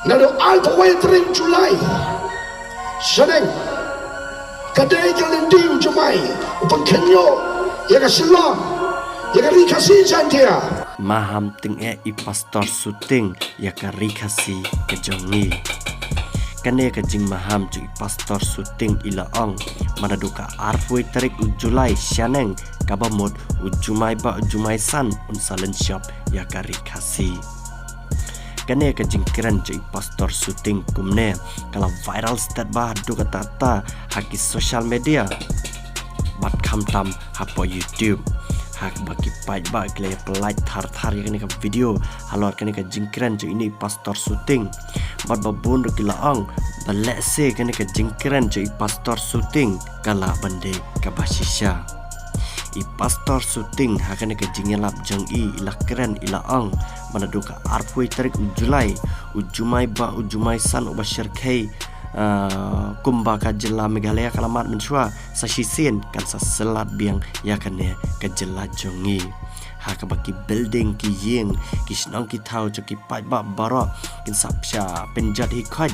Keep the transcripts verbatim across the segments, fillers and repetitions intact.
Naduh arphew wei tarik July shaneng, ka dei ka lynti u jumai u pynkynñiuh ïa ka Shillong, ïa ka Ri Khasi Jaiñtia. Maham tyngeh i Pastor Suting ïa ka Ri Khasi ka jong ngi. Kane ka jingmaham jong i Pastor Suting i la ong, ba naduh ka arphew wei tarik u July shaneng, kaba mut u jumai bah u jumai san un sa lynshop ïa ka Ri Khasi. Kane ka jingkren jong i Pastor Suting kumne ka la viral stet bha haduh katta katta ha ki social media bad khamtam hapoh YouTube. Ha kaba ki paidbah ki la ïa pynlait thar thar ïa kane ka video halor kane ka jingkren jong ine i Pastor Suting. Bad ba bun ruh ki la ong ba lehse kane ka jingkren jong i Pastor Suting ka lah ban dei kaba shisha. I Pastor Suting ha kane ka jingïalap jong i, i la kren i la ong ba naduh ka arphew wei tarik u July, u jumai bah u jumai san uba shyrkhei, ah, kumba ka jylla Meghalaya ka la mad mynshuwa, sa shisien kan sa syllat biang ïa kane ka jylla jong ngi. Ha kaba ki building, ki ïing, ki shnong ki thaw jong ki paidbah baroh kin sa pynjot hi khoit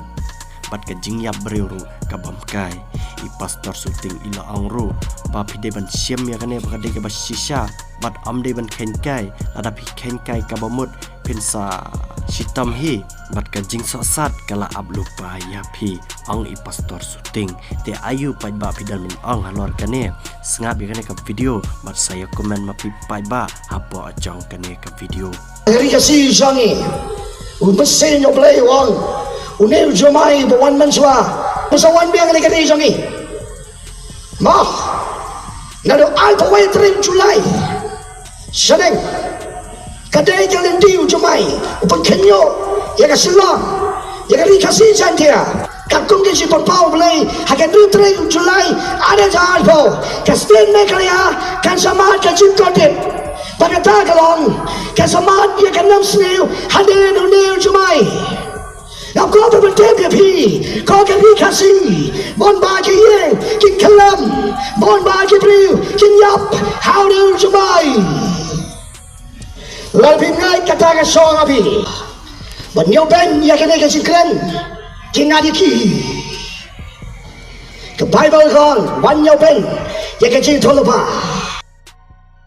bad ka jingïap briew ruh ka bym kai. I Pastor Suting i la ong ruh ba phi dei ban shim ïa kane ba ka dei kaba shisha bad ym dei ban kheiñ kai. Lada phi kheiñ kai kaba mut phin sa shitom hi bad ka jingsohsat ka la ap lypa ïa phi, ong i Pastor Suting. Te aïu paidbah phi don ban ong halor kane? Sngap ïa kane ka video bad sa ïa comment ma phi paidbah hapoh jong kane ka video. Ri Khasi jong ngi, u mynsiem U Blei u ong, une u jumai ba wan mynshuwa, ba sa wan biang ha kane ka ri jong ngi. Mo, naduh arphew wei tarik July shaneng, ka dei ka lynti u jumai u pynkynñiuh ïa ka Shillong, ïa ka Ri Khasi Jaiñtia. Katkum ka jingpynpaw U Blei, ha ka hynriew tarik July ar hajar arphew, ka state Meghalaya kan sa mad ka jingkordit. Bad kata ka long, kan sa mad ïa ka nam sniew hadien une u jumai. Nga kwah ban pyntip ïa phi, ko ka Ri Khasi, bun bah ki ïing ki khlem, bun bah ki briew ki ïap ha une u jumai. Lada phi ngeit kata ka shong ha phi ban ïoh beiñ ïa kane ka jingkren, ki ngat ïa ki. Ka Baibl ka ong, wan ïoh beiñ ïa ka jingïathuhlypa.